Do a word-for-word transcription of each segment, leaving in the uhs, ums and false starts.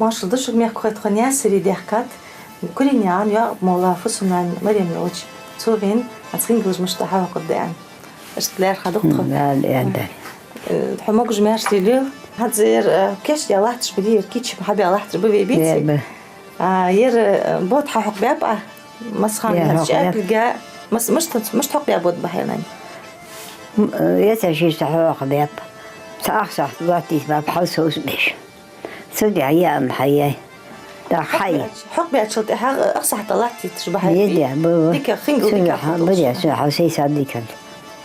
Моаршал да шуга, мехкахой, тхона Ясари даьхкад. Куренна я аьнна, йоӀ-мола, фусам-нана Марем йолча. Цо вайна хӀанз хингалаш мишта хьахьокхаргда аьнна. Иштта лаьрхӀа да тхо. М, да, да. Э, хьо могаш-маьрша лелайойла. ХӀанз ер, э, кийчдаь латташ ба, ер кийча хьабаь латташ ба вай, беций? Ба, ба. А, ер, э, бод хьахьокхабаьб Ӏа? Масса хана, ер, хьахьокхабаьб. Чаькилга, мас-, мишта, мишта хьокхабаь бод ба хьа, нани? М, э, ецар шийца хьахьокхабаьб. Цхьа ах сахьат латтийта баьб, хьал совцабеш. Цу тӀехьа яа ма хьаяй. ТӀаккха хьай. Хьокхабаьчул тӀехьагӀа ах сахьат латтийташ ба хьа, е, бий? Де, ба, ба. Дика хингалдика хьа, ба, де, хьа, хьа, сай сад дика.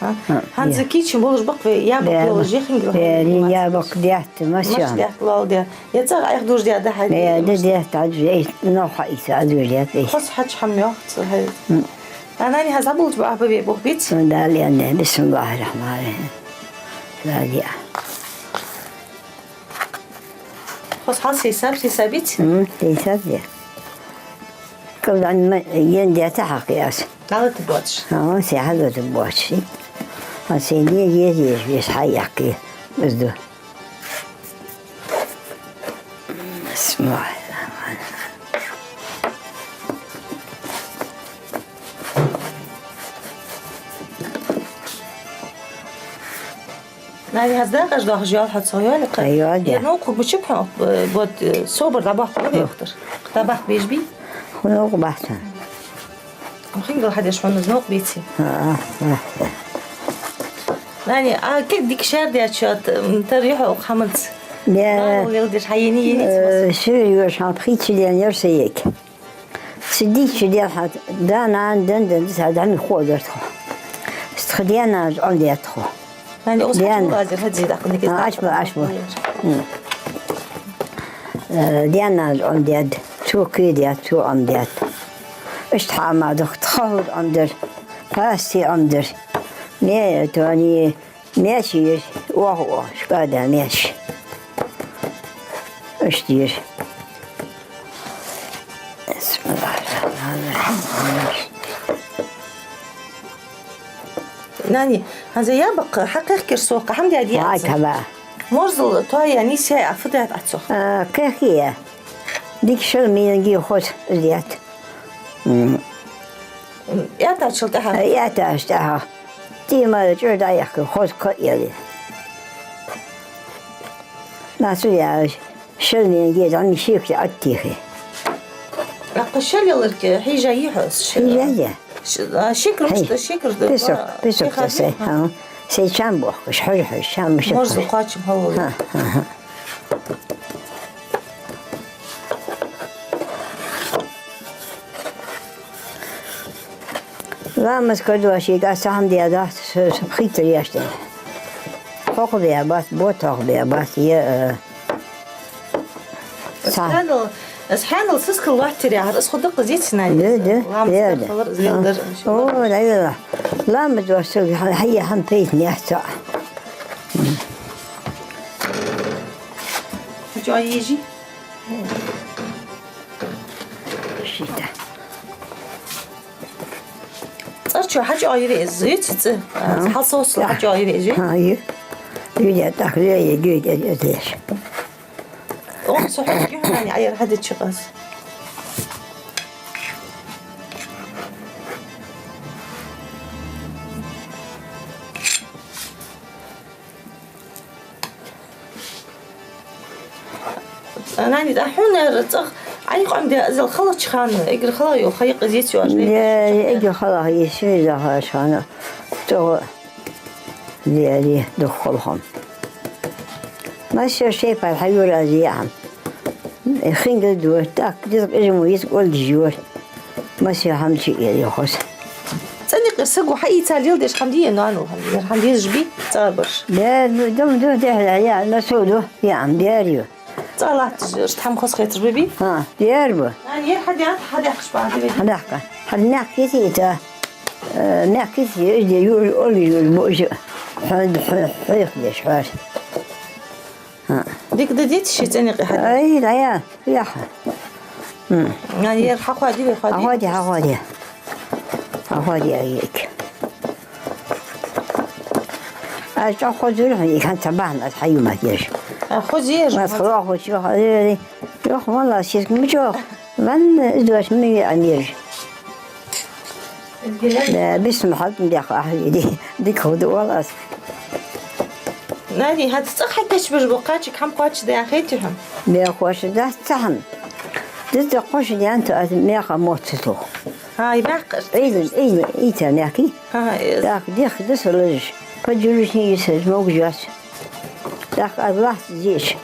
А? А, хӀанз е. Кийча болаш бакъ вай, я бакъ, е, йолаш, е хингал, е, хьа, е, я бакъ даьтта, масса, масса ян. Даьтта лал де. Я цӀагӀа айх дуж де да хьа, е, де, масса. Даьтта Ӏадуж, е, нохьа иса Ӏадуж де, е. Хоза хьача хьам йоах, цу хьай. М. А, нани, хӀанз болча бахьа ба вай бох, беций? Дала аьнна, бисмиллахӀир-рохьманир-рохьим. Дала аьнна. Хоза хьал сийсаб, сийсаб, беций? М, сийсаб де. Кавдан ма-, ен де тӀа хьакхи аз. ГӀалат боацаш. А, се гӀалат боацаш. А се де, де, де, вес хьаяьккхи. Из ду. Бисмиллахӏир-рахманир-рахим. Нани, хӀанз дакъаш доахаш йола хьо цох, йола кхы? Йола, да. Е, ну, кхы гучиб хьо, э, вот, э, собар дӀабахка ба вай, хӀу, йохтар. ДӀабахка безаш бий? ХӀу новкъа бахьан. Хингал хьадеш хьона из новкъа, беций? А, а, а. Нани, а кулг дика шаьрдаьча, м, тара юхьа укх хӀаманца? Да. Нана леладеш хьаени, ени, э, ца масса? Шира юаш хьан пхийтта шу даьнна яр са ек. Цу дийцача дел хьа, да, нана, дан, дан, ца, дан, хо дар тхо. Стха дена, он дет тхо. Нани, ус дена. Хьачу лазер хьадзи дакъа никиз. А, дакъа. Ачба, ачба. М. Э, дена, он дет, цу ки дет, цу он дет. Иштта хьама дох, тхо хӀур он дер, пасти он дер. Не, то они Маьш йир, оаха, оаха, шкада маьш. Иштта йир. Бисмиллахӏир-рахманир-рахим. Нани, хӀанз я бакъ, хьакхехкар сох, хӀама де деза? Ай, кала. Морзал тоаяь нийсъяь, а фу даьд Ӏа цох? А, кхехкаяь. Дика шел миянги хоза даьд. М. М, аьттачул тӀехьа? Аьттачул тӀехьа. Тима чура дӀаяхка, хоза кхо эли. Нацу яж, шел миянги, дӀа ми шийхк Ӏаттихи. Аккха шел яларг хьийжа йихьо ас шел? Хьийжа я. Ш-, а, шикр, хьий, мишта шикр да, песок, ба-, песок пехази? Тасай, ха. Сай чам бохкаш, хьожа, хьожа, чам мишта. Морза хьожа. Кхоачам хьалла. Ха, ха, ха. Ламаз кадоашийга сахьам дедац, с-, с-, пхийтта яшден. Хьокха бе бац, бо тохха бе бац, е, э, са-. Хьанал, аз хьанал сискал латтир яхар, аз худакъ зицнай. Да, да, ламаз, да, да, кадхалар, зелдар. О, да, да, да. Ламаз дош, хьа-, хьа-, хьам пейт не ахца. Хьачо ежи? Шита. ЦӀарчо хьачо ери из, ици цӀи. А, хьал соус хьачо ери из. А, ю. Ю я так, ю я, ю я, ю я. О, сухьо, ю хани, аяр хадичи къас. Нани, да хьунар цӀагӀа Ӏайкъам де, азал халача хана, эггара хала йола хайкъа зицю аш. Е, эггара хала йисю захаш хана. ТӀо лери духхалхам. Масса шейпар хьаюра зиям. Хингал дур, так, дизг ижму, йизг олдж юр. Масса хьамчи ери хос. ЦӀаникъир сагу хьаийца лелдеш хьамдие, нанул хьамдие, хьамдезаш би, цӀабарш. Дер, ну, дум, ду, дехля, я, на суду, я, ам дер ю. ЦӀа латташ, хьам хос хетар би? Ха, дер бу. А, ер хьадя, хьадяхш ба, хьадя. Хьадяхка. Хьад мягкий сита. Э, мягкий си, ижди, ю, оли, ю, бу, ижи. Хьад, хьад, хьад, хьад. Ха. Дика да дит ши цӀеникъи хьа? Ай, да я, яха. М. А, ер хьаходи, вай ходи? Хьаходи, хьаходи. Хьаходи, ай, ик. А, чо хозур, и хан табан, ат хаю ма еш. А, хозир. Ма хозир, хозир, хозир. Йоах, валлахӀи, сесаг ма йоах. Ванна из дош ма веа мера. Да, бисмал хьалтӀадехка ахьа вийди. Дика хӀама да оал аз. Нани, хӀанз цӀагӀа хьакхаьча беш ба, кхачик хӀама кхоачашде хетий хьона? Мел кхоачашдац цхьа хӀама. Дизза кхоачашдаьннад аз, мехах мотт ца тох. ХӀай, мехкаш. Ӏийна, Ӏийна, ийта мехкий. ХӀай, из. Так, дехка да со лазаш. Поддержуешь, не йисаж, могаш йоац. Так, аз лахьца зеш.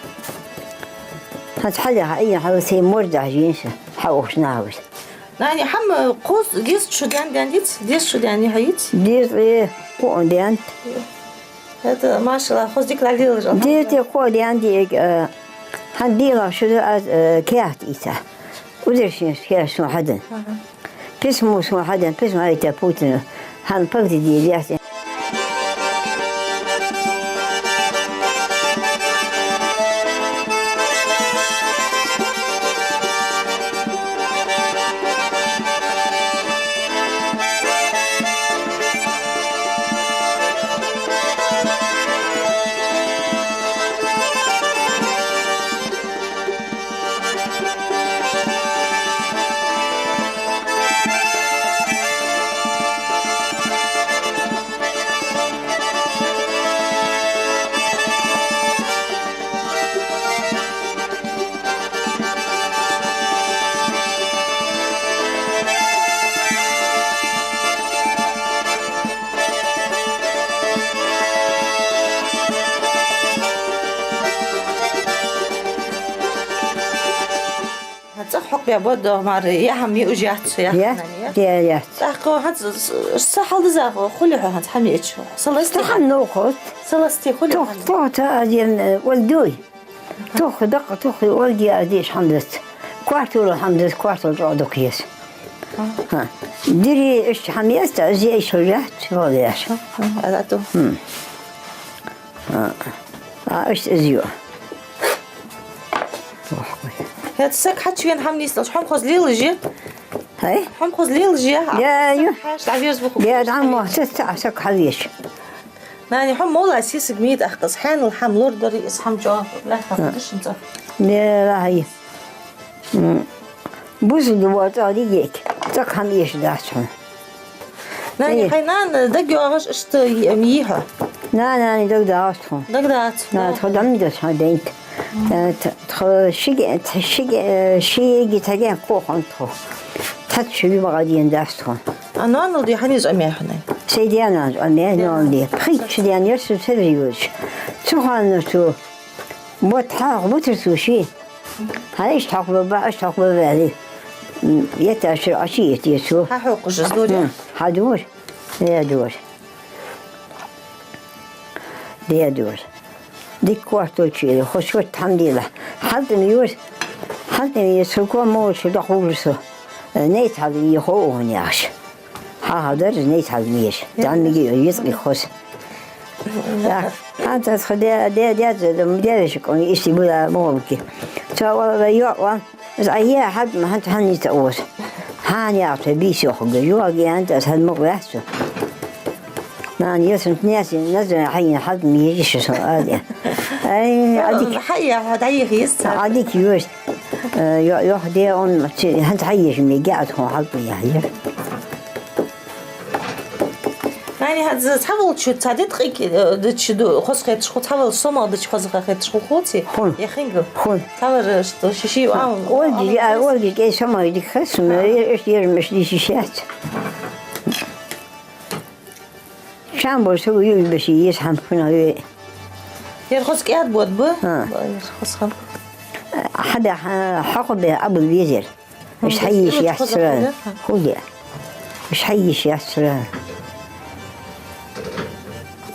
ХӀанз хьалеха Ӏийна хьал сай мордахьа жийна са, хьаухаш нах вис. Нани, хӀама кхоз дезткъа шу даьнна даьннадий? Дезткъа шу даьнна хьаийций? Дезткъа, э, кхоъ даьннад. ХӀаьта, машаллахӀ, хоза дика лелаш. Дезткъа, кхоъ даьннад, э, хӀанз белахь шу да аз, э, каьхат ийца. Ударшин каьхат сона хьаденна. Ага. Письмо сона хьаденна, письмо хьаийца Путина. ХӀанз пагди деза яхте. ХӀанз цӀагӀа хьокхабе бода мара, яхьам я уж яц, яхьам я? Я, я, я. ТӀаккха хӀанз с-, с-, са хьалдиза хулий хьо хӀанз хӀама еча? Са ласте? Тахан новкъост. Са ласте хулий хьо хӀанз? Тох, тох, та один, э, вал дуй. Тох, дакъа тох, вал ди аз деш хӀама дац. Квартал хӀама дац, квартал чӀоагӀа дукха еза. Ага. ХӀа. Дири иштта хӀама еза, аз еш хьожац, вал еш. Ага, ага, а то. Хм. А, а, иштта из ю. ХӀаьта саг хьачувена хӀама нийслуш, хӀама хоза лелаш я? ХӀай? ХӀама хоза лелаш я? Я, ю. Саг хьаьша дӀавеза буху. Я, дӀа мо, ца, ца, саг хьавеш. Нани, хӀама мала сесаг мийтӀахкъас, хьанал хӀама лорадар, из хӀама чӀоагӀа лаьтта хӀама дашин цӀа. Я, вахьи. М. Бусалба ду воацӀа дигег, цӀаккха хӀама эшаш дац хьона. Нани, э, хьай нана дагайоагӀаш иштта м йий хьо? Нана, нани дагадоагӀац тхона. ДагадоагӀац? На, да. Тхо дӀа ма деза хьона дайнта. Э, т-, тхо шиге, т-, шиге, э, шиги тхаген кхо хьона тхо. Тхаца ши ю багӀа ден дац тхона. А ноанал ди хьанна из Ӏомаяьй хьона? Сай даь нанас Ӏомаяьй, ноанал ди. Пхийтта шу даьннад ер со цӀагӀа йолаш. Цу хана цо бутт хьалха бутар цо ший. Хьа иштта хьокхабаьб, иштта хьокхабаьб аьле. М, етта шура Ӏочуетте цо. Хьахьокхаш из дора? М, хьадора. Де дора. Де дора. Дика корточу ели, хо шортта хьамдийла. ХьалтӀам юр. ХьалтӀам юр, цу ком молча дохур со. Э, нейт хьалтӀам юр, хо угӀун яхаш. Хьахьа дарж нейт хьал меш. ДӀа миги йицкъи хос. Так, хӀанз аз хо де, де, де, де, де, де, вешик он, ишти була мугӀалки. Цо вала йоӀ ван, аз а е хьад, ма хӀанз хьанница оз. Хьан яхта бийс йохуга, йоӀ гиянт аз хьад мугӀ ваьхцу. Нан ясунт нясин, назра хьайин хьад миеш со аде. Ай, адик. Хьайя, хьад хьайих йисца. Адик юрт. Э, йо-, йох де он, ци-, хӀанз хьайеш мега а тхо хьалпа яхье. Нани, хӀанз цхьаволча цхьа дитӀакхиг, э, дича ду, хоза хеташ хул, цхьаволча сомал дича хоза хеташ хул, хул ци? Хул. Я хингал? Хул. Цхьавар, э, что, шиши, а, Ольги, а, Ольги, кей сомал дик хас, ма, э, эш, ер, меш, ди, шиши, яц. Чам бо сагу юй беши, ес хӀама хӀуна ве. Ер хоза кӀаьд бод бу? А. Ер хоза хам. Хьада, хьа-, хьакъу бе абул везер. Иш хьайиш яц цара. Худа. Иш хьайиш яц цара.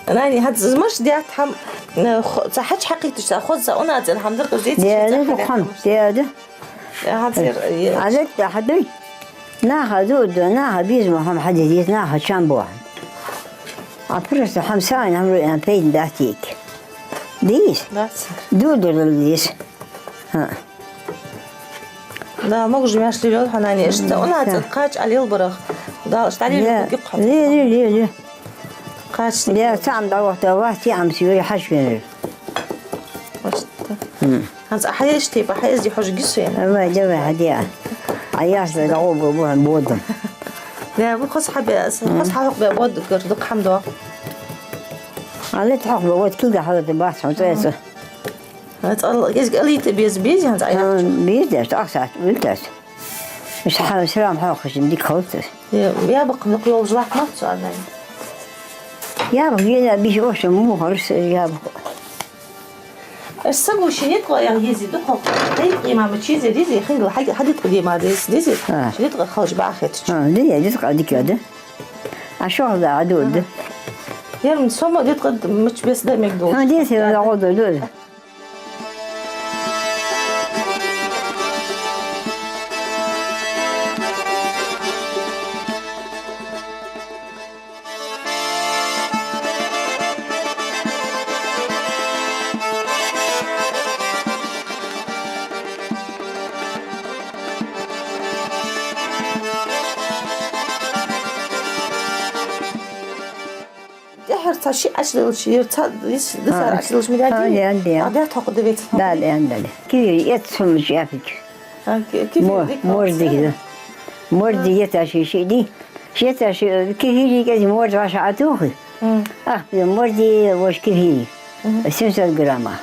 Нани, хӀанз маш дят хӀам, э, хо-, ца хьач хьакъиташ, ца хоза, ца уна цен хӀам дар къузи. Де, де, хам, де, де. Хьацар, э, Азат, хьадуй? Наха зуд, наха бизму хӀама хьадиз, наха чам бу хӀама. А просто хӀама сагӀина хӀама руй, а пейн датик. Дис? Дац. Дудур дис. Ха. Да, могу же мяш лилёл хьанани, что у нас кхач алил барах. Да, что ли, Ле, ле, ле, ле. Кхач. Ле, сам да вот, а вас я ам сюри хашвин. Вот что. М. ХӀанз хьаеш тайпа, хьаэзди хьожаргья со. Давай, давай, хьаде. Ӏа яхаш бе дагӀо бу, бу, бодам. Да, бу хоза хьабе, хоза хьахьокхабе бодагара дукха хӀама да. Ӏа лет хьахьокхабе, вот кулга хьалата бац хьона цӀаьца. ХӀанз ала, кӀезига алийта беза, беза хӀанз Ӏа яхачох. Беза, тӀаккха сац, ултас. Ишта хьа, сирам хьахьокхаш, дика хилац. Е, ябакх мукъа йолаш латт мац цо аьнна. Ябакх, ена биш оша мухарс, ябакх. Аш сагу ши ниткъа ял ези дукха. Хай имама чизе дизи, хингал хьади, хьади тӀа дима дизи, дизи. А. Ши ниткъа халж бахет. А, дизи, дизи къа дика да. А шо хала а ду да. Ярм сомо ниткъа муч бес да мег ду. А, дизи, да, гӀо да, да. ТӀехьара цхьа ши Ӏочудиллача, ер цхьа дис, дисар Ӏочудиллача мила ди? Да, да, да. А, да, тхо кхы да вецна. Да, да, да, да. Кивир эц сумаш яфик. А, ки-, кивир Мо-, дика мордиг хилац. Мордиг ета ши, ши ди. Шета ши, кивир кӀезига морд ваша Ӏатухи. М. Ах, морди вош кивир. Мгм. Семьсот грамма.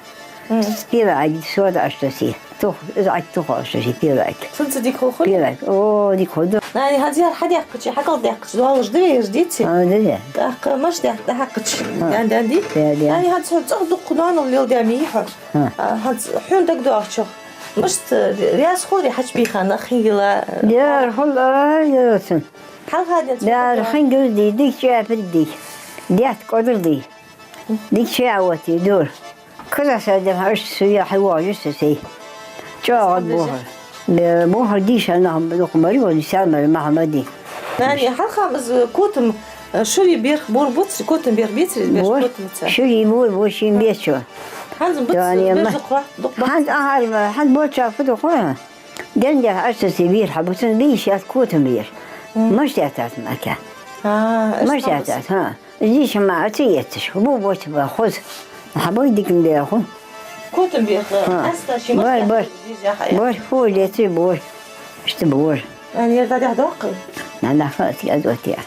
М. Пиво один, сода аш таси. Тух, из ак тух аш таси, пиво ак. Сунца дика хул хули? Пиво ак. О, дика хул да. Нани, хӀанз яр хьадехкачи, хьакъал дехкачи, доалаш да вер дици? А, да, да. ТӀаккха маш дехк-, дехкачи. А. Дан, дан ди? Да, да. Нани, хӀанз цох дукха нанал лил дами хьо. А. А, хӀанз хьун дагадоагӀачох. Мишта, раьза хулий хьачубийханна хингала? Яр хул, а, яцун. Хьалха ден цо Яр хингал ди, дик чӀаьпар ди. Дет кӀодар ди. Дик чӀаь оти дур. Казахстан дем хьаш суя хьайвожу сесей. ЧӀоагӀа бухар. Бе-, бухар дийша нах дукха мари, вон сял мари Махамади. Нани, хьалха маз котам, э, шури берх бур буц, котам берх бицри, берх Бур, котамца. Шури бур, бур шин бечо. ХӀанз буц, Яни, берх ма-, зукхва, дукха бац. ХӀанз ахар ма, хӀанз боча фу дукхва. Дендех аш сесей бир хьа буцун бийш яс котам бир. М. Маш ятас мака. А, Маш ятас, ха. Зиш ма аци ецаш, бу боч ба хуз. Хьабой дикин беху. Котам беха, Ха. аста ши Бар, мас бар. Зижа хая. Бар, фу леци бор. Ишта бор. Ан ер дадя дохкы? На, на, ха, аци азотия.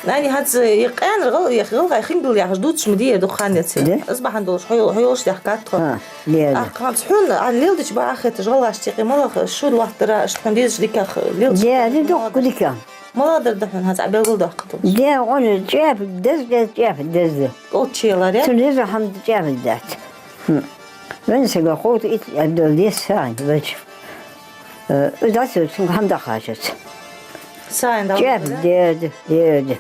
Нани, хӀанз, э, къаьнара гӀал-, э, гӀалгӀай хингал яхаш дувцаш ма дий ер дукха хан яц. Де? Из бахьан долаш хьо-, хьо йолаш дехкад тхо. А, де, де. ТӀаккха хӀанз хьона, а, леладича бакъахьа хеташ гӀалгӀашта юкъе малагӀа шура латтар, аш хьона дезаш дикагӀа леладича Де, де, дукха дика. МалагӀдар да хьона хӀанз Ӏа белгалдоаккхаргдолаш? Де, он чӀаьпа деза, де, чӀаьпа деза. Оццу чу ялар, е? Цун деза хӀама чӀаьпа дац. Хм. Венна сага ховта ит, а, дол деза сагӀан, вач. Э, из дац, цунга хӀама даккхачац. Сагӏийна дала чӏепа да? Дерда, дерда.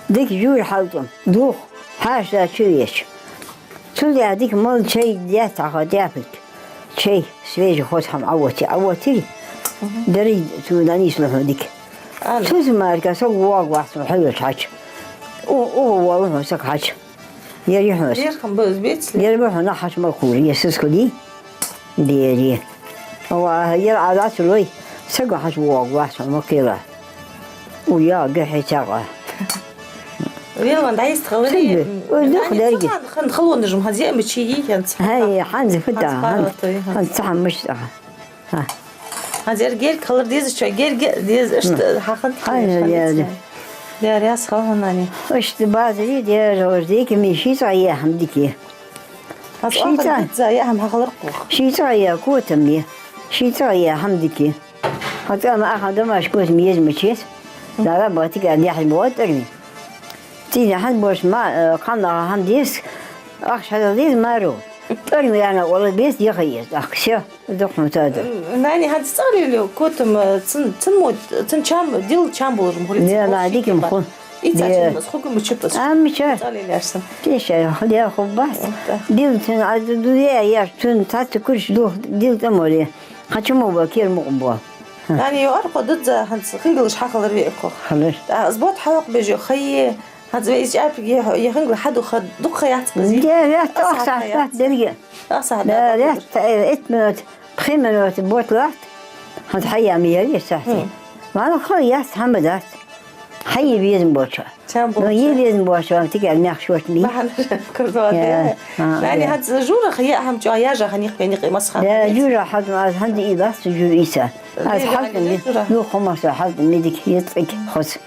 Дика жура хьалтӏам, дух, хьаша чу веча. Цул тӏехьа дика мала чай деттаха тӏепилг. Чай, свежий хоза хӏама ӏооти, ӏооти. Дари цу нанийс лухьун дика. Ала. Цу замарка саг вог вахтун хьоьлуш хьача. У, у, валу хьун саг хьача. Яр юхьанца. Лерхам ба из бецле. Яр бу хьона хьач ма кхур, я сискали. Бери. Ва, яр ала цулой, сага хьач вог вахтун ма кхера. У, я, гахьи цаӏа. Вел ван дайст халари. Сиби. Ой, дух дарги. Хан халон жум хаза ма чи йихьанца. Хай, хьанз фута, хьанз. Хьанз цхьа мишта. Ха. Хьанз ер герга халар деза чо, герга деза, ишта хьахан. Хай, я, я. Дер яс халханани. Ишта базари дер, ор дики ми ши цӏа я хӏама дики. Ши цӏа. Ши цӏа я хӏама хьахалар кхух. Ши цӏа я котам я. Ши цӏа я хӏама дики. Хьа цӏа ма аха домашка котам еза мачес. Дара батига дяхьи бо тӏарми. Цӏи дяхьи бош ма, э, кхана хӏама дес. Ахча хьадал дез маро. Тӏарми яна ола бес яха ез. Ах, всё. Духьматада. Нани хьанца цӏалели котам, цун, цун мод, цун чам, дил чам болур мухули. Не, на, диким ху. И цачим, не. Ху гум чипас. А, мича. Цӏалели арсан. Тиша, худя хуббас. Да. Дил цун, а, ду, ду, я, я, цун, цаца курш, ду, дил тамоли. Хачу мо ба, кир мукъ бо. Нани, ё аркъо дудза, хьанца хингалаш хьахалар ве кхох. Халар. А, збот хьавакъ бежи, хайе, хьанца ве из чӏапиге, я хингал хьаду, ха, дукха яц къази. Де, ве, ах тох сахьат сахьат, берге. Ах сахьат да, да, да, да, да. Э, ит минут, пхи минут бот лахт, хьанз хьайя ма яли сахьат. Хм. Вала хо яс хьама дац. Хьайи безам боча. Чам боча. Но и безам боча, вам тикер мях шорт ми. Бахана курдуа. Э, де. А, нани, да. Хьанз жура хьая хьам чо, я жа хьаних пе нихи масха. Да, жура хьад ма, аз хьанз и бас жура иса. Аз хьалта ми, жура. Ну, хумаса хьалта ми дик ецик хос.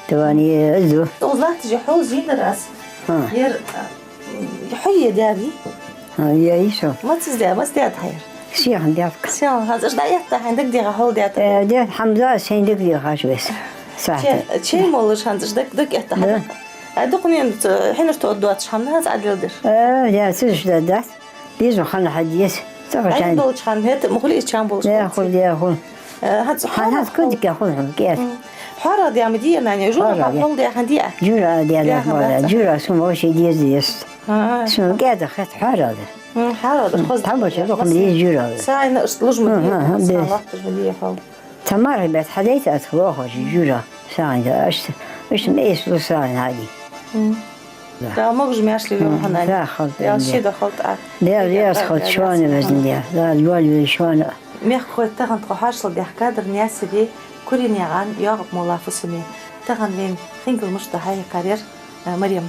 Тавани, э, зу. Узлахт же хьол зинарас. Ха. Ер, Хьо е даьри? А, я и со. Маца из даь, маца даь тхьайр? Сехан даьтка. Сехан, хьанца аш да этта хьайн даг дега хьол даьта? Э, даьт Хьамза, сен даг дега хаш вес. Сахьта. Че, чей молаш хьанца аш даг, даг этта хьада? Да. А дукханен ц-, хьинар то доацаш хьамна хьанца адил дир? Э, я, цуш да дац. Безу хана хьадес. Цага чан. Долчхан, хет, мухли чан болш. Я, хул, я, хул. Э, хьанца хьан хана хана кудика хул хул, кер. М. Хьара дяма дия, нани, жура хьара хьол дя, хан дия. Жура дя, дя, дя, хьара, дя. Жура сум вообще дез, дез. А. Сум кеда хет хьара да. М, хьара да, хоз. Там вообще дохм дез жура. Сайна, ш-, лужма дия, сан лахтар дия хьол. Тамара бет хьадайта ат хлохо жура. Сайна, аш, аш мейс лу сайна хьади. М. Да. Да, могаш мяш ли, м, хьанани. Да, хал. Я, да. Ши да хал тӏа. Да, я, я, хал, да, шоана да, везна, да. Да, луали шоана. Мехкахой, тахан тхо хьаршал дехкадар Наьсаре Куренаькъан Якъуб-молла фусаме. Тахан вайна хингал мишта хьайкарер, э, Марем.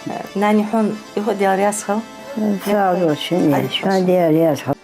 Э, нани хьона, юха Даьла раьза хилва. М, сагӏа долча, шоана Даьла раьза хилва.